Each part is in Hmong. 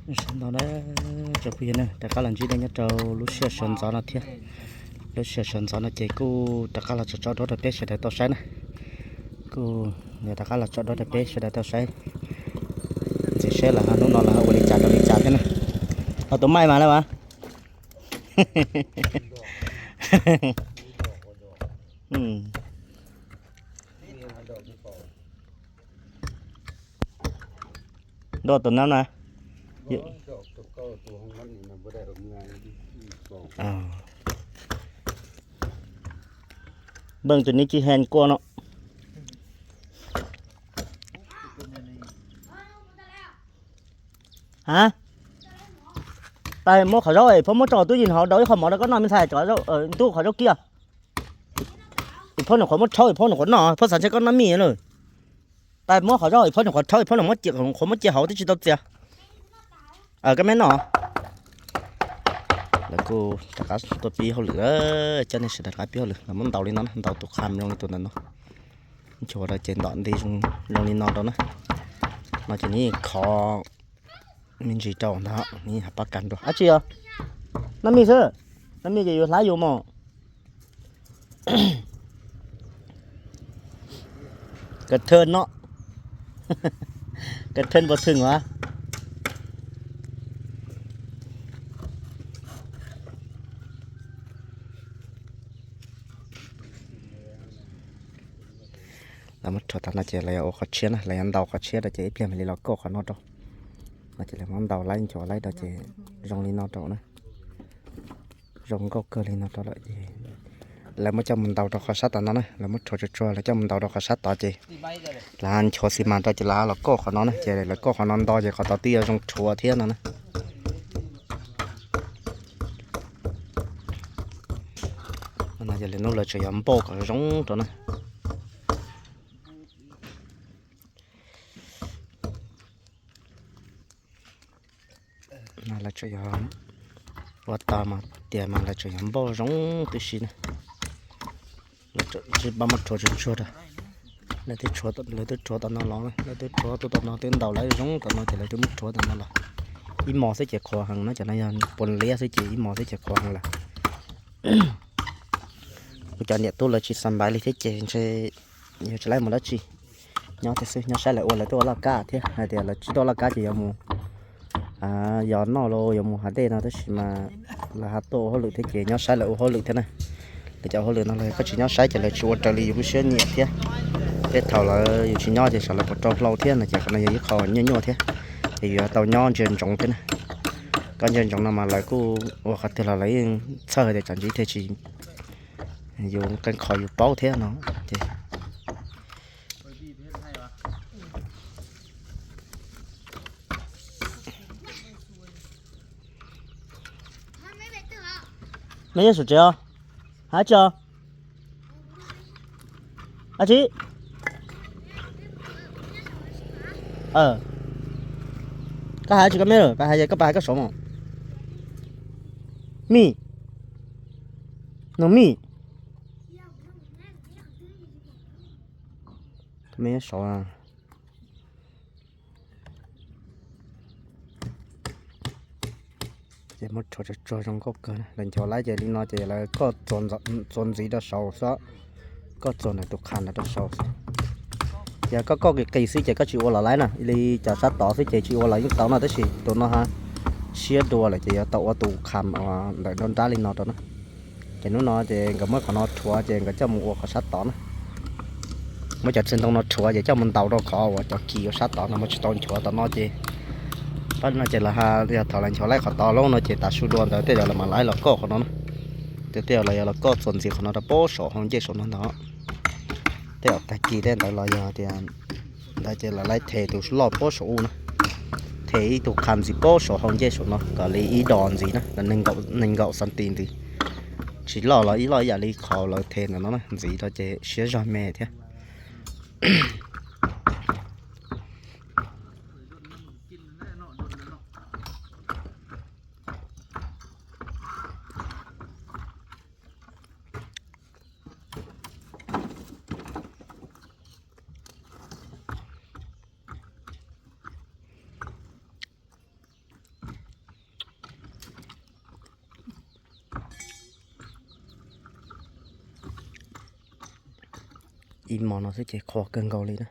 Sawv ntxov na, tsoom phooj ywg na, rov qab los ntsib nej nyob rau lub sij hawm sawv ntxov no thiab. Lub sij hawm sawv ntxov no ces kuj rov qab los tso tso duab rau peb sawv daws tau saib na. Kuj rov qab los tso duab rau peb sawv daws tau saib ntxiv seb lawv hnub no lawv ua li cas rau li cas thiab na. Ho tus maij mas na mas. Nroj tus nab na. Beej tus nib ci hen kua no. Ha, pab muab qhov zaub es phob muab tso tub yig hauv, dau ib qho mov rau koj noj me ntxhais, ntub qhov zaub kiag. Es phob nyuam qhuav muab rhaub es phob nyuam qhuav noj, phob xav ntshe koj noj mij lawm. Pab muab qhov zaub es phob nyuam qhuav rhaub es phob nyuam qhuav muab cia hauv twb tsis tau txias. Koj me noj. Lawv kuj rov qab tuaj pib hauj lwm, coj nej sawv daws rov qab pib hauj lwm, lawv muab ntaus li no, ntaus tus qham zoo li tus ntawm no. Nchuav rau ces ntom nti zoo li no rau na. No ces nws khov me ntsis rau ntag, nws hais pab kas dua dab tsi os. Noj mij xwb, noj mij ces yus hlab yus mos. Kawg thwj no, kawg thwj npua xwg as. Lawv muab rhuav tas no ces lawv yuav ua qhov tshiab na, lawv yuav ntaus qhov tshiab rau ces ib pliag mam li los kauj qhov no rau. No ces lawv muab ntaus laib nchuav laib rau ces zoo li no rau na. Zoo nkauj kawg li no rau lawm ces lawv muab coj mus ntaus rau qhov sab tom no na, lawv muab rhuav tsuag tsuag lawv coj mus ntaus rau qhov sab tod ces lawv nchuav xi mas rau ces lawv los kauj qhov no na, ces lawv kauj qhov no nto ces qhov tod twb yuav zoo rhuav thiab no na. No ces lwm hnub lawv tseem yuav npauj kom zoo rau na. Lawv tseem yuav ua tag mas tias mas lawv tseem yuav npauj zoo tib si na. Lawv tseem pab muab rhuav tsuag tsuag rau. Lawv twb rhuav tom no los, lawv twb rhuav tuaj tom no twb ntaus laib zoo tom no ces lawv twb muab rhuav tom no los. Ib mos xwb ces qhuav heev no, cov no yog puas liab xwb ces ib mos xwb ces qhuav heev lawm. Kuv cov niam tub lawv tsis xav npaiv li thiab ces ntshe yus tsis laib mus dab tsi, nyob thiab xwb, nyob saib lawv ua, lawv tuaj ua laj kab thiab, hais tias lawv tsis tuaj laj kab ces yuav mus, yog noj los yuav mus hav dej no tab sis mas lawv ho tuaj ua hauj lwm thiab ces nyob saib lawv ua hauj lwm thiab na. Lawv cov hauj lwm no los koj tsis nyob saib ces lawv tsis ua raws li yus lub siab nyiam thiab. Tej thaum lawv yus tsis nyob ces xyov lawv puas rau hlau thiab no ces qhov no yog ib qho nyuaj nyuaj thiab, ces yus yuav tau nyob ntsia ntsoov thiab na. Koj ntsia ntsoov no mas lawv kuj ua qhov twg los lawv yeej txhawj tias tsam ntsis thiaj tsis, yus qee qhov yus paub thiab no ces. Mej nyob saum tsev os? Hais tsi os? Dab tsi? Koj hais tsi koj me, koj hais koj pab hais koj saum mos. Mij, nug mij. Koj me nyob saud. Ces muab rhuav tsuag tsuag zoo nkauj kawg na. Lawv nchuav laib ces li no ces lawv koj txuas ntxiv rau saud xwb, koj txuas ntawm tus qham ntawd rau saud xwb. Yog koj koj qis qis xwb ces koj tsis ua los laib na, li cov sab tod xwb ces tsis ua los yeej tau no tab sis tus no ha siab dua lawm ces yuav tau ua tus qham ntawm nruab nrab li no rau na. Ces hnub no ces nkawd muab qhov no rhuav ces nkawd coj mus ua qhov sab tod na. Muab cov txiag ntoo no rhuav ces coj mus ntaus rau qhov uas cov kis ua sab tod no mas tsis tau nchuav tom no ces, pab no ces lawv ha, yog thaum lawv nchuav laib qhov tod lawm no ces tav su dua ntawd tej zaum lawv mam laib los kauj qhov no na. Tej zaum lawv yuav los kauj txuas ntxiv qhov no rau pab saum hauv ncej saum no ntag. Tej zaum tag kis tej ntawd los yog tias ntawd ces lawv laib them tus loj pab saum u na, them ib tug qham ntxiv pab saum hauv ncej saum no kom li ib dos ntxiv na, nees nkaum xanti ntxiv. Tsis loj los ib loj ib yam li qhov lawv them ntawm no na, ntxiv rau ces siab zog me thiab. Ib hmos no xwb ces qhuav kawg nkaus li na.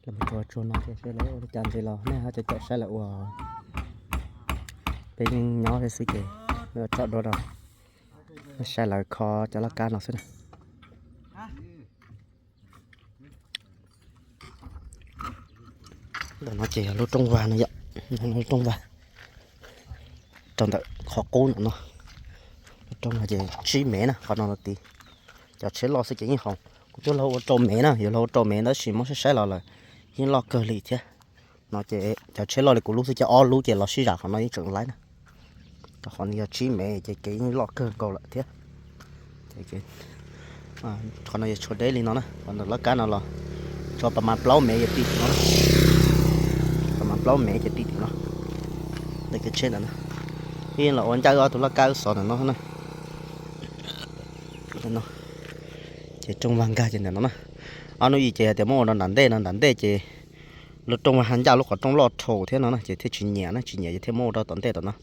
Los mus tsuag tsuag no ces seb lawv ua li cas ntxiv los nej ho caum caum saib lawv ua. Peb yeej nyob thiab xwb ces tsom dua rau saib lawv kho cov laj kab no xwb na. Ntawm no ces yog lub rooj vag no yom, lub rooj vag rau ntawm qhov qub no no. Lub rooj no ces tsib mev na, qhov no no tid. Cov tsheb loj xwb ces yeej haus, kuv twb los ua rau mev na, yuav los ua rau mev tab sis muab saib saib los lawm yeej loj kawg li thiab. No ces cov tsheb loj li kuv lub xwb ces ob lub ces los sib zam qhov no yeej tseem laib na. Qhov no yog tsib mev ces kev yeej loj kawg nkaus lawm thiab. Qhov no yog tshuav deb li no na, qhov ntawm laj kab no los tshuav pas mas plaub mev ces ti tim no, pas mas plaub mev ces ti tim no. Ntawm kev tsheb ntawm no, ib los ua ncaj wb ob tug laj kab wb xov ntawm no na. Ces rooj vag nkag ces ntawm no na. Ob hnub ib ces hais tias muab ua rau nram ntej no, nram ntej ces lub rooj vag ncaj lub qhov rooj loj dhau thiab no na ces thiaj tsis nyiam na, tsis nyiam ces thiaj muab ua rau tom ntej tom no.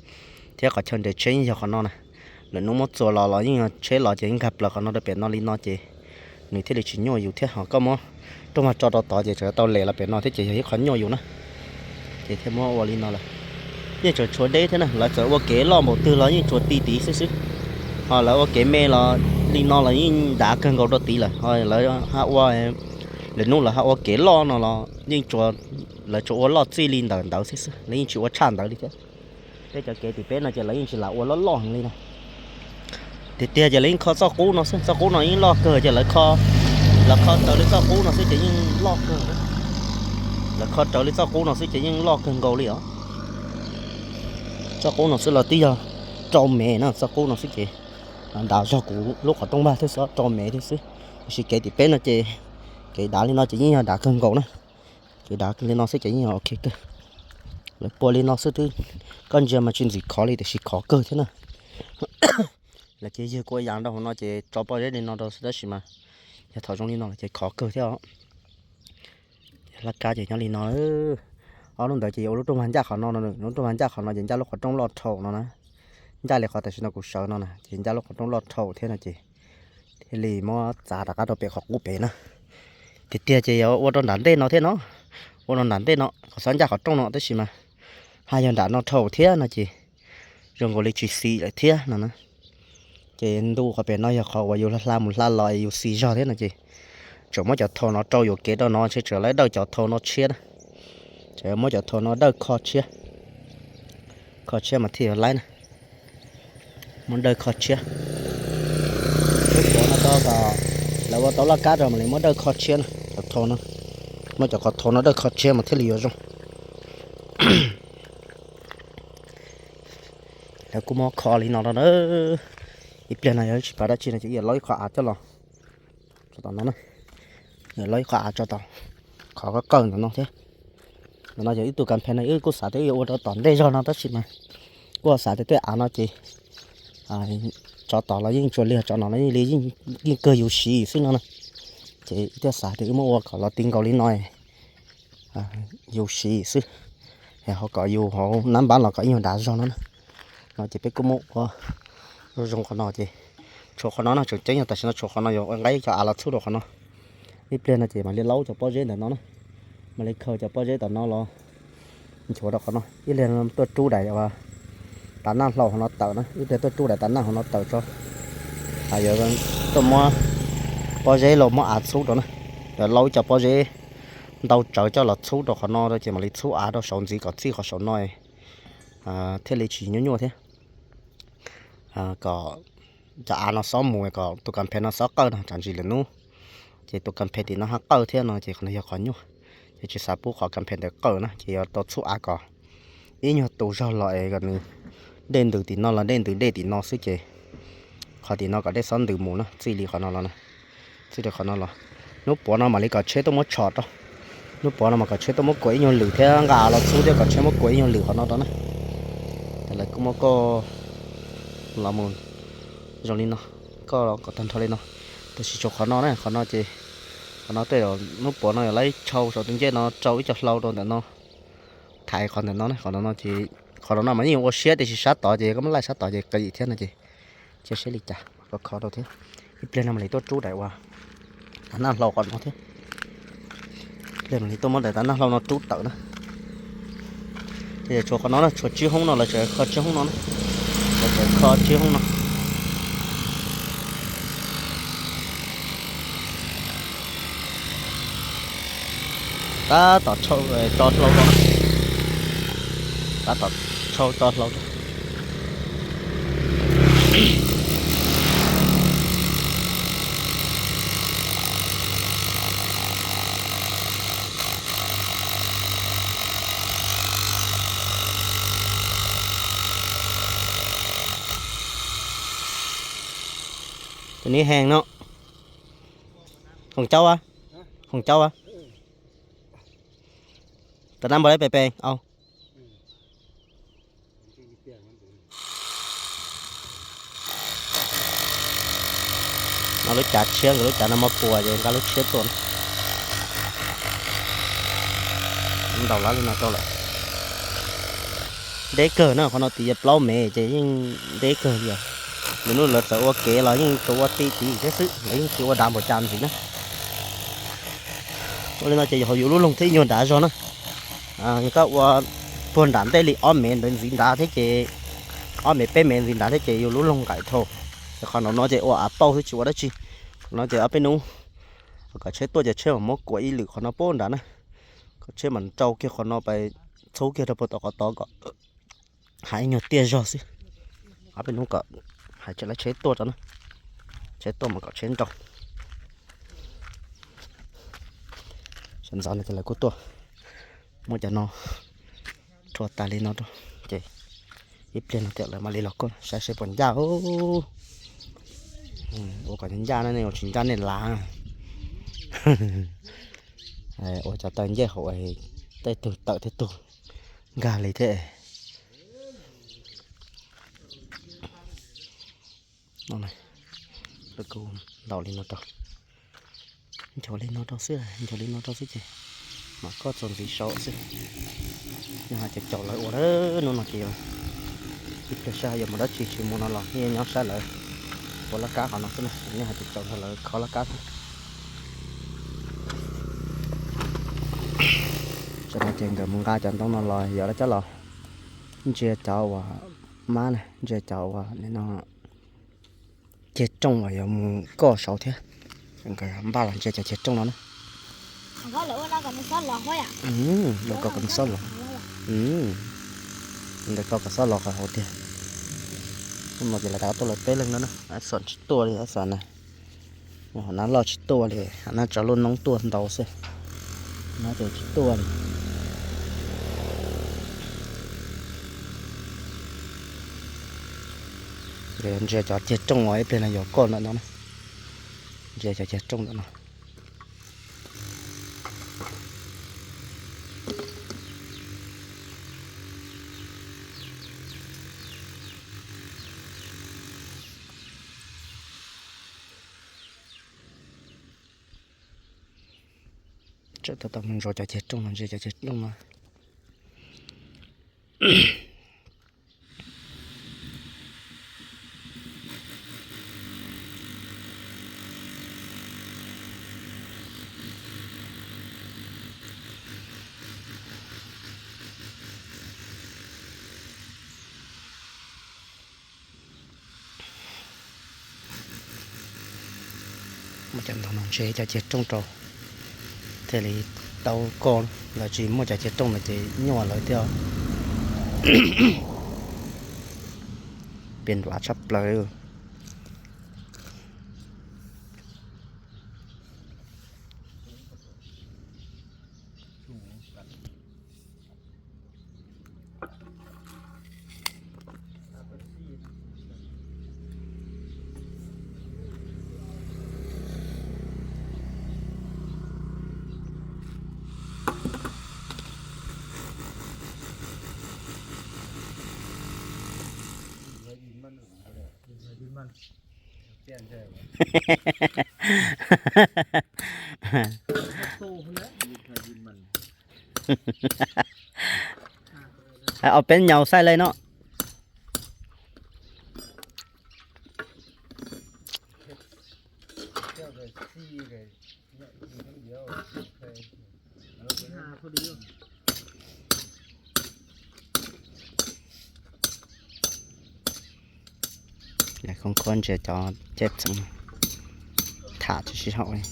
Thiab qhov chaw nres tsheb yeej yog qhov no na. Lwm hnub muab txuas los los yeej yog tsheb los ces nkag plaws qhov no rau pem no li no ces nws thiaj li tsis nyuaj yus thiab. Ho koj muab rooj vag tso rau tod ces tseem tau lem los pem no thiab ces yog ib qho nyuaj yus na. Ces thiaj muab ua li no lawm. Yeej tseem tshuav deb thiab na, lawv txawm ua kev loj npaum twg los yeej tsuas ti tid xwb xwb. Ho lawv ua kev me los li no los yeej dav kawg nkaus rau tid lawm. Ho lawv hab ua, lwm hnub lawv hab ua kev loj no los yeej tsuas, lawv tsuas ua loj txij li ntawm ntawd xwb xwb, lawv yeej tsis ua tshaj ntawd li thiab. Peb cov kev tim peb no ces lawv yeej tsis lam ua loj loj heev li na. Tiag tiag ces lawv yeej kho txoj qub no xwb, txoj qub no yeej loj kawg ces lawv kho, lawv kho raws li txoj qub no xwb ces yeej loj kawg. Lawv kho raws li txoj qub no xwb ces yeej loj kawg nkaus li os. Txoj qub no xwb los twb yog rau mev na, txoj qub no xwb ces dav zog kuv lub qhov rooj vag thiab xwb, rau mev thiab xwb. Tiam sis kev tim peb no ces kev dav li no ces yeej yog dav kawg nkaus na. Kev dav li no xwb ces yeej yog ok kawg. Lawv pua li no xwb twb, koj ntsia mas tsis ntxim khov li tiam sis khov kawg thiab na. Lawv ces yawg kuj ua yas rau hauv no ces tso pob zeb li no rau xwb tab sis mas yog thaum zoo li no ces khov kawg thiab os. Laj kab ces nyob li no. Ob lub ntawd ces yuav ua lub rooj vag ncaj qhov no, lub rooj vag ncaj qhov no ces ncaj lub qhov rooj loj dhau no na. Ncaj li qhov tam sim no kuv sawv no na ces ncaj lub qhov rooj loj dhau thiab no ces thiaj li muab txav rov qab rau pem qhov qub pem na. Tiag tiag ces yuav ua rau nram ntej no thiab no, ua rau nram ntej no kom xob ncaj qhov rooj no tab sis mas haj yog nram no dhau thiab no ces zoo nkaus li tsis xis lawm thiab no na. Ces ntu qhov pem no yog qhov uas yus hla mus hla los es yus xis zog thiab no ces tseem muab cov thau no rau yuam kev rau no ntshe tseem laib dawj cov thau no tshiab na. Tseem muab cov thau no dawj kho tshiab, kho tshiab mas thiaj yuav laib na. Muab dawj kho tshiab. Lub tuav no rau kom lawv ua tau laj kab rau mam li muab dawj kho tshiab na, cov thau no. Muab cov qhov thau no dawj kho tshiab mas thiaj li yuav zoo. Lawv kuj muab kho li no rau na. Ib pliag no yog tsis pab dab tsi no ces yuav laub ib qho av coj los tso tom no na. Yuav laub ib qho av tso tom qhov qawj qawj ntawm no thiab. Ntawm no yog ib tug kas phe no wb kuj xav tias wb yuav ua rau tom ntej zog no tab sis mas kuj xav tias tej av no ces tso tom los yeej tsuas liag, tso no los yeej li, yeej kawg yus siv xwb no na. Ces wb thiaj xav tias wb muab ua kom los ti nkaus li no, yus siv xwb, es ho kom yus hauv nab npab los kom ib nyuag dav zog no na. No ces peb kuj muab ua zoo zoo qhov no ces tshuav qhov no no tseem ceeb yog tam sim no tshuav qhov no yuav ua nqaib cov av los txhub rau qhov no. Ib pliag no ces mam li laub cov pob zeb ntawm no na, mam li khaws cov pob zeb tom no los nchuav rau qhov no. Ib pliag no tuaj rub daim tav naj hlau hauv no tawm na, ib pliag tuaj rub daim tav naj hauv no tawm tso. Yuav tuaj muab pob zeb los muab av txhub rau na. Yuav laub ib co pob zeb ntau tsawv coj los txhub rau qhov no ces mam li txhub av rau saud ntxiv kom txij qhov saum no thiaj li tsis nyuaj nyuaj thiab. Kom cov av no xob mus kom tus kas phe no xob qawj no tsam ntsis lwm hnub ces tus kas phe tim no haj qawj thiab no ces qhov no yog qhov nyuaj. Ces tsis xav pub qhov kas phe ntawd qawj na ces yuav tau txhub av kom ib nyuag tu zog los es kom nws dej ntws tim no los dej ntws dej tim no xwb ces qhov tim no kom dej xob ntws mus na, txij li qhov no los na, txij li qhov no los. Hnub puav no mam li kom tsheb tuaj muab tshom rau, hnub puav no mas kom tsheb tuaj muab kuam ib nyuag lwm thiab nqa av los txhub thiab kom tsheb muab kuam ib nyuag lwm qhov no rau na. Lawv kuj muab koj los mus zoo li no, koj kom tag nrho li no. Tab sis tshuav qhov no na, qhov no ces qhov no tej zaum hnub puav no yuav laib tshau saum tus ncej no rau ib co hlau rau ntawm no, thaiv qhov ntawm no na. Qhov no ces, qhov no mas yeej ua siab tiam sis sab tod ces koj muab laij sab tod ces qis thiab no ces cia siab li cas. Kho rau thiab. Ib pliag no mam li tuaj rub daim uas tav naj hlau qhov no thiab. Ib pliag mam li tuaj muab daim tav naj hlau no rub tawm na. Ces tshuav qhov no na, tshuav tsib hoob no, lawv tseem kho tsib hoob no na. Lawv tseem kho tsib hoob no. Tab tom tshau tso hlau rau. Tab tom tshau tso hlau rau. Tus neb heev no. Khoom caub a, khoom caub a. Tam nab npawg lawv pem pem au. No lub cav tshiab, nkawd lub cav no muab puas ces nqa lub tshiab tuaj na. Ntaus lawv li no rau lawm. Deb kawg na, qhov no tid yog plaub mev ces yeej deb kawg li os. Lwm hnub lawv txawm ua kev los yeej tsuas ua ti tid thiab xwb, lawv yeej tsis ua dav npaum cas ntxiv na. Ua li no ces yog hauv yus lub loog thiab ib nyuag nrad zog na. Koj ua puag nram ntej li ob mev ntawd ntxiv nrad thiab ces, ob mev peb mev ntxiv nrad thiab ces yus lub loog nqaim dhau. Ces qhov no no ces ua av pauj xwb tsis ua dab tsi. Qhov no ces ob peb hnub kom tsheb tuaj ces tsheb mam muab kuam ib lwm qhov no puag nrad na. Kom tsheb mam rau kiag qhov no pais txhub kiag rau puag tom qhov tod kom hais ib nyuag tiaj zog xwb. Ob peb hnub kom hais tseem lawv tsheb tuaj rau na. Tsheb tuaj mas kom tsheb nrau. Sawv ntxov no ces lawv kuj tuaj muab cov no rhuav tas li no rau, ces ib pliag no tias lawv mam li los kuaj saib seb puas ncaj. Ua kom ncaj na, nej ua tsis ncaj nej lav. Ua cov taw ncej hauv tej tug tawm tej tug nkag li thiab. Lawv kuj ntaus li no rau, nchuav li no rau xwb, nchuav li no rau xwb ces mam koj txuas ntxiv saud xwb. Nyob hais caum caum lawv ua hnub no ces ib pliag saib yuav mus dab tsi tsis mus no los yeej nyob saib lawv ua laj kab qhov no xwb na, nej hais caum caum nrog lawv kho laj kab xwb. Tam no ces nkawd mus nqa cov ntoo no los yog laj cab los ntsia cov uas mab na, ntsia cov uas no ceg rooj uas yuav mus koj saud thiab. Nkawd npaj los ntsia cov ceg rooj no na. Lawv kom kom xob los, ntawd kom kom xob los qhov hauv tiag. Hnub no ces lawv rov qab tuaj lawv peb leeg no na, Xom tsis tuaj li, Xom na. Hov nab loj tsis tuaj li, hov nab tso lub noob tuaj ntau xwb. Nab ces tsis tuaj li. Ntsia cov ceg rooj uas ib pliag no yuav koj ntawm no na. Ntsia cov ceg rooj ntawm no. Tseem tab tom mus ntsuas cov ceg rooj no, ntsia cov ceg rooj no. Muaj cov ntoo no ntshe cov ceg rooj rau thiaj li tau koj, lawv tsis muaj cov ceg rooj no ces nyuaj lawv thiab. Piam nruav tshaj plaws. Au peb nyaus xaij le no. Khoob khuab ntsia cov ceb txoov tham tsis sib haum li.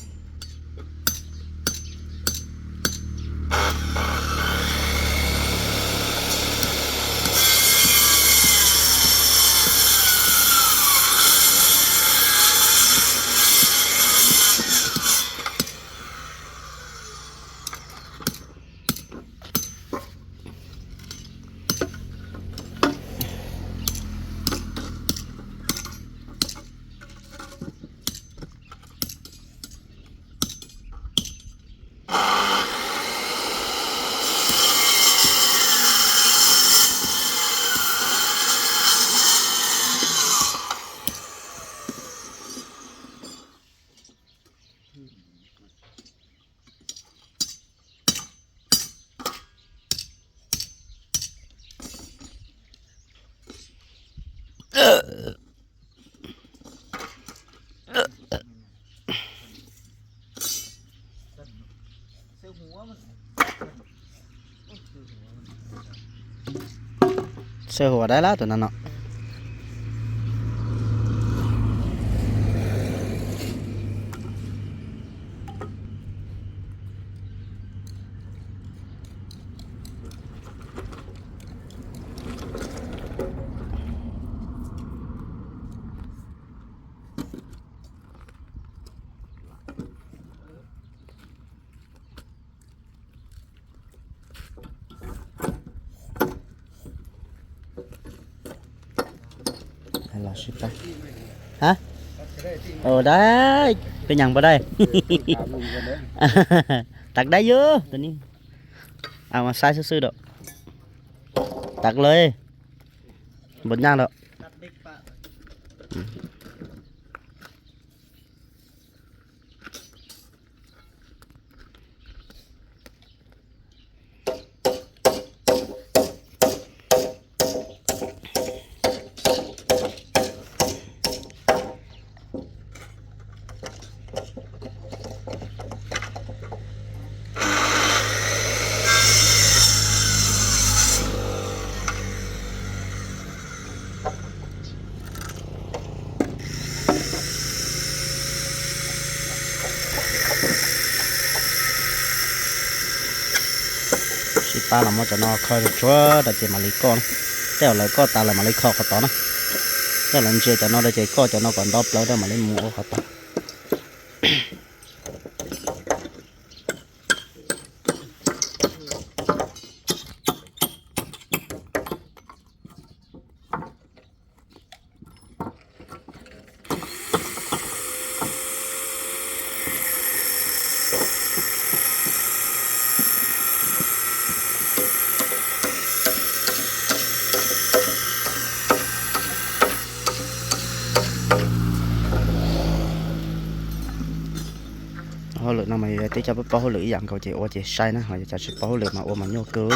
Xwb huam dab lab tus no no. Los sib pab. Ha? Ua dab, peb nyeem npaum dab. Tag dab yog tus ni. Mas saib xwb xwb dam. Tag lawm. Npaum nyaj lawm. Sib pab los muab cov no kho tsuag tsuag rau ces mam li koj. Tej zaum lawv koj tas lawm mam li kho qhov tod na. Tej zaum lawv ntsia cov no rau ces koj cov no kom nto plaws rau mam li mus ua qhov tod. Hauj lwm no mas yog tib co paub hauj lwm ib yam nkaus ces ua ces sai na, ho yog cov tsis paub hauj lwm mas ua mas nyuaj kawg.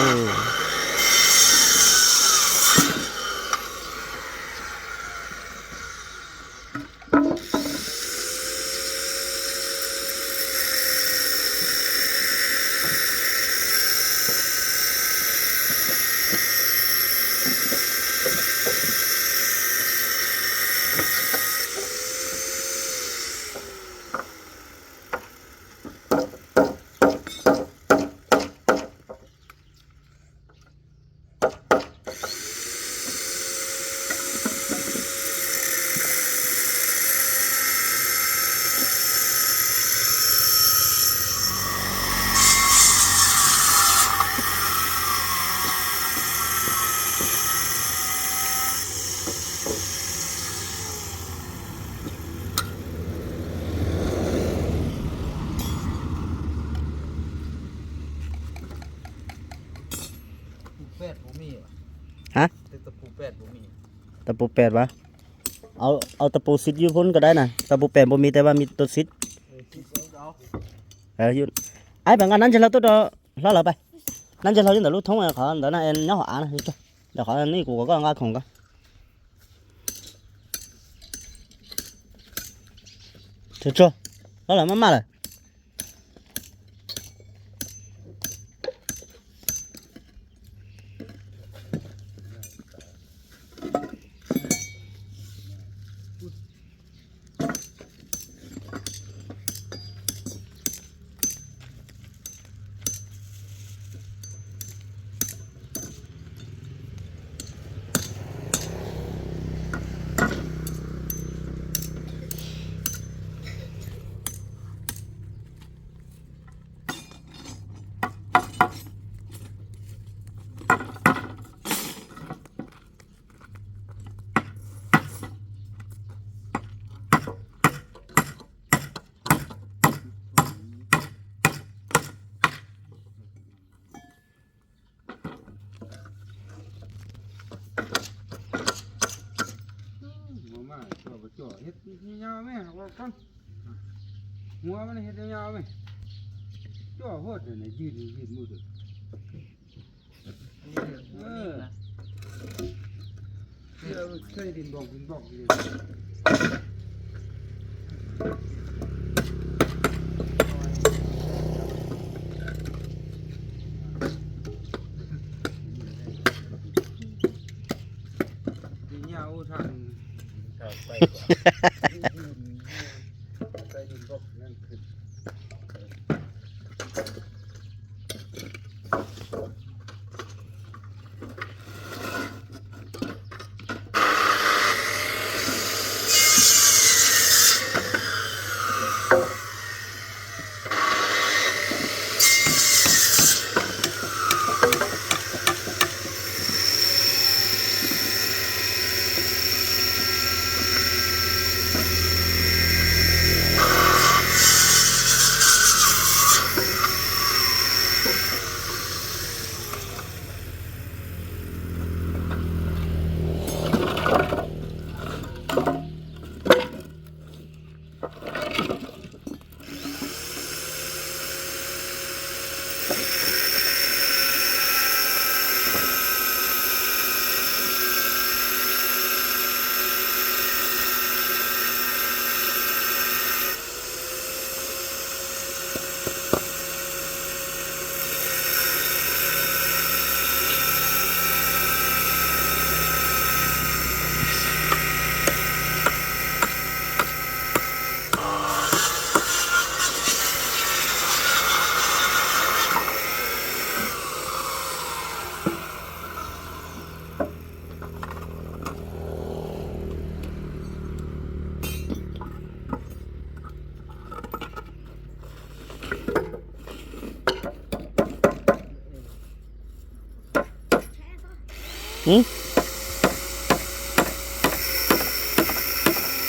Ha? Tau pus pem vas? Au, au tau pus xib yub phun ko dai na, tau pus pem puas mis tes vas mis tus xib. Aib, peb nqa nab ntseg hlau tuaj rau hlob lawv pais. Nab ntseg hlau nyob ntawm lub thoob qhov ntawd na, nyob hauv av na. Ntawm qhov nej kuv kom koj nqa khoom ko. Tsuag tsuag, hlob lawv maj maj lawm. Hnyo me, ua koob. Muab mas hnyo me. Cuaj huaj tes nws ywg nws ywg mus tes.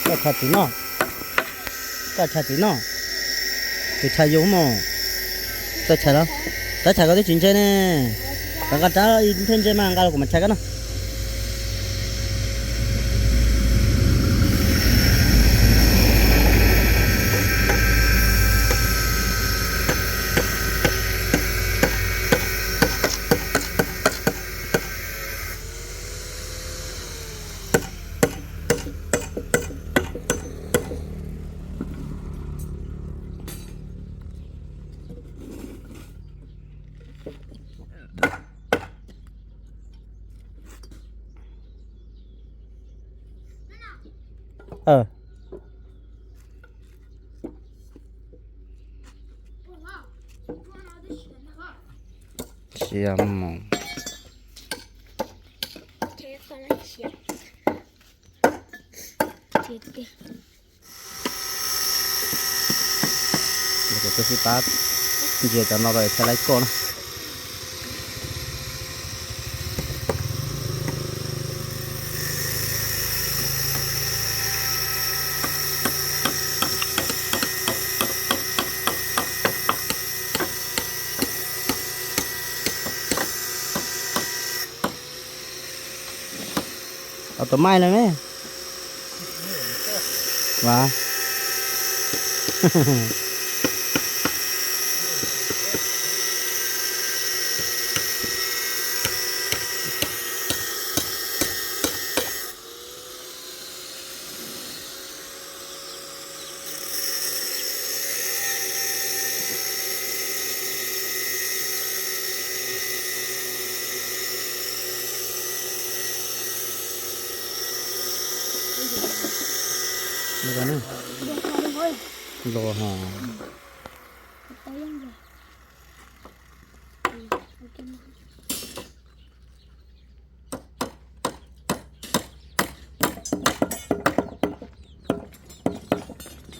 Koj tshaj txiv noj, koj tshaj txiv noj, tus tshaj yus mus, txawj tshaj los, txawj tshaj koj twb tsis ntse ne, koj nqa rab ib nthwv ntse mas nqa los kuv mam tshaj koj no. Siab mus. Tus xib pab ntsia cov no rau es thaij laib koj na. Tau tus maij lawm me. Vas. Los hos.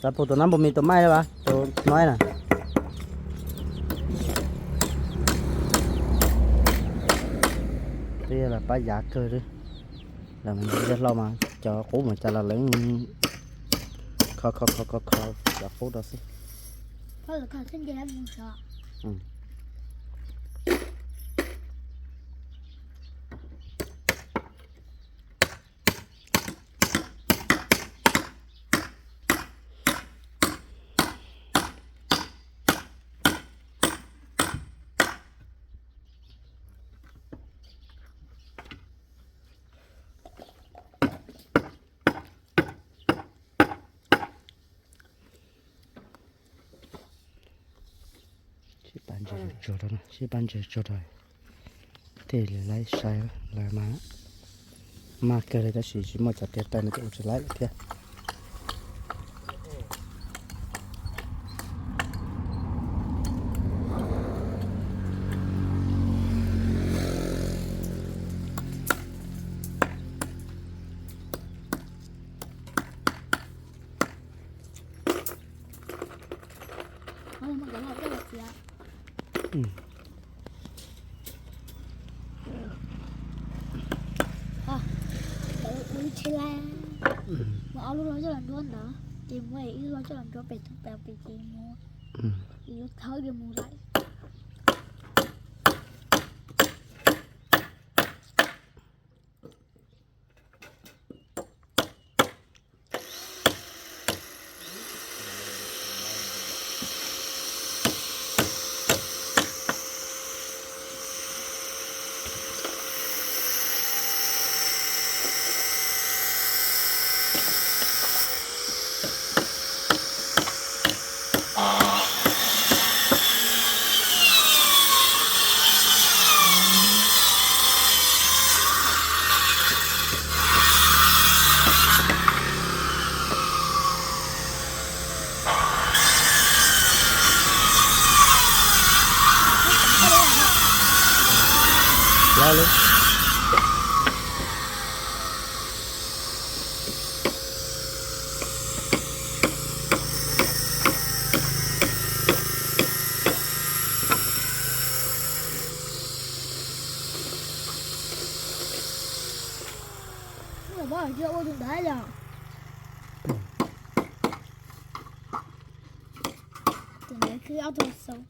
Xav pum tus nab npua mis tus maij lawm as, tus no na. Twb yog los pab yav kawg li. Los mus ntsib zaj hlau mas cov qub mus cas los lawv kho kho kho kho kho cov qub rau xwb. Tsuag rau, sib pab ntses tsuag rau. Thiaj li laib saib lawv mas maj kawg li tab sis tsis muaj cov tiav taw no ces ua tsis laib lawm thiab. Ua tsheb lab, muab ob lub loj coj los nruab ntawd, ces muab ib lub loj coj los nruab pem tus pem pem ces muab ib lub thawb ces mus lawm. Lawv lub Ua tus ntawd yog. Tus ntawd khwb ob tug xauv.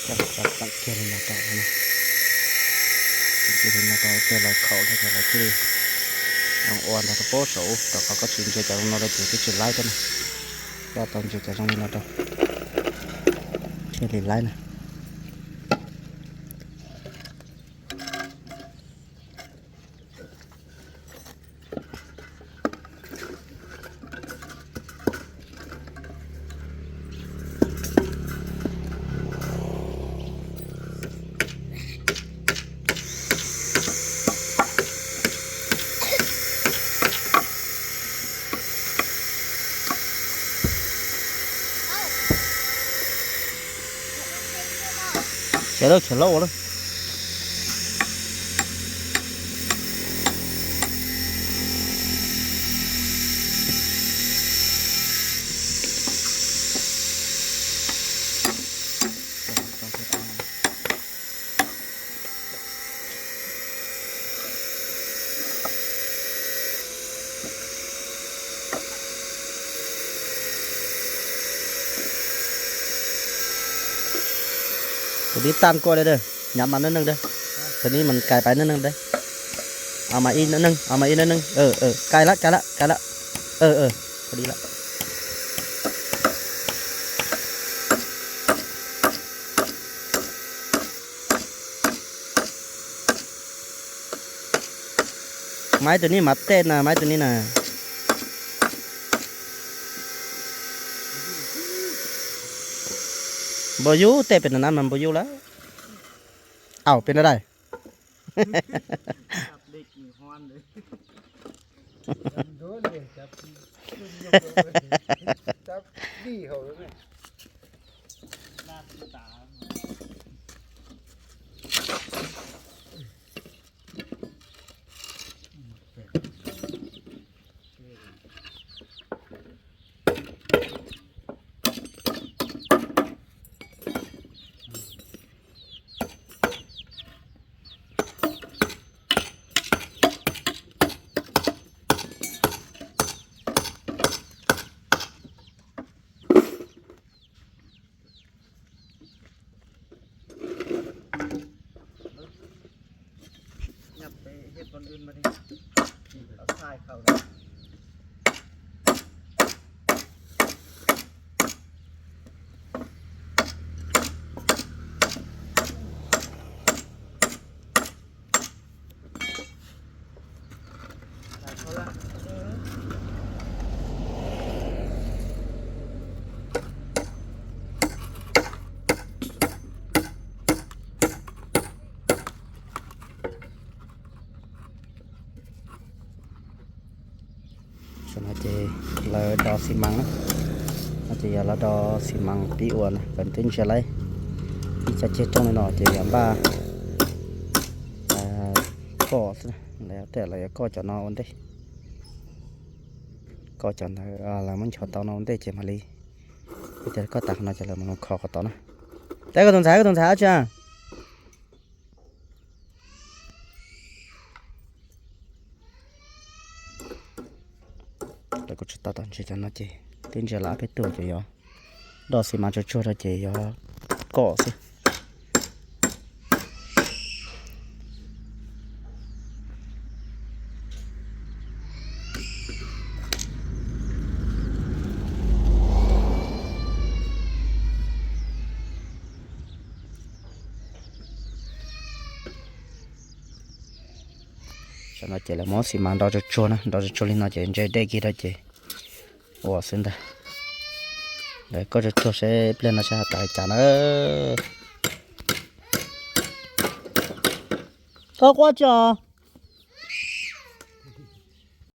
Tseem kiag li no rau, tseem kiag li no rau ces lawv khaum rau ces lawv thiaj li zoo ua ntawd rau pab saum ub, rau qhov koj tsis ntsia cov zoo no rau ces twb tsis laib thiab na. Koj tau ntsia cov zoo li no rau thiaj li laib na. Khiav lauj, khiav lauj ua lauj. Tus dib taj kuaj dab, nyav mas neej neej dab. Tus dib mas kais pais neej neej dab. Mas ib neej neej, mas ib neej neej. Kais lawm, kais lawm, kais lawm. Ua li lawm. Maiv tus ni mas tej na, maiv tus ni na. Npau yug tej pem no na mas npau yug lawm. Au, pem no dais. Tam no ces lawv do xi mas na, no ces yog lawv do xi mas pib ua na, kom twb ntsia lawm ib cov ceg rooj li no ces yog npaj koj xwb, lawv tej lawv yuav koj cov no ua ntej, koj cov ntawd lawv muab nchos tau no ua ntej ces mam li, ib tias koj tas qhov no ces lawv mam kho qhov tod na. Teb koj tus ntxhais, koj tus ntxhais dab tsi? Lawv kuj tsis tau tom ntsia cov no ces twb ntsia lawv ob peb tug ces yog do xi mas tsuag tsuag rau ces yog koj xwb. Tam no ces lawv muab xi mas nro tsuag tsuag na, nro tsuag tsuag li no ces ntse dej kiag rau ces ua xwb ntag. Lawv koj tsuag tsuag seb pliag no seb has tas li cas na. Koj quaj tso.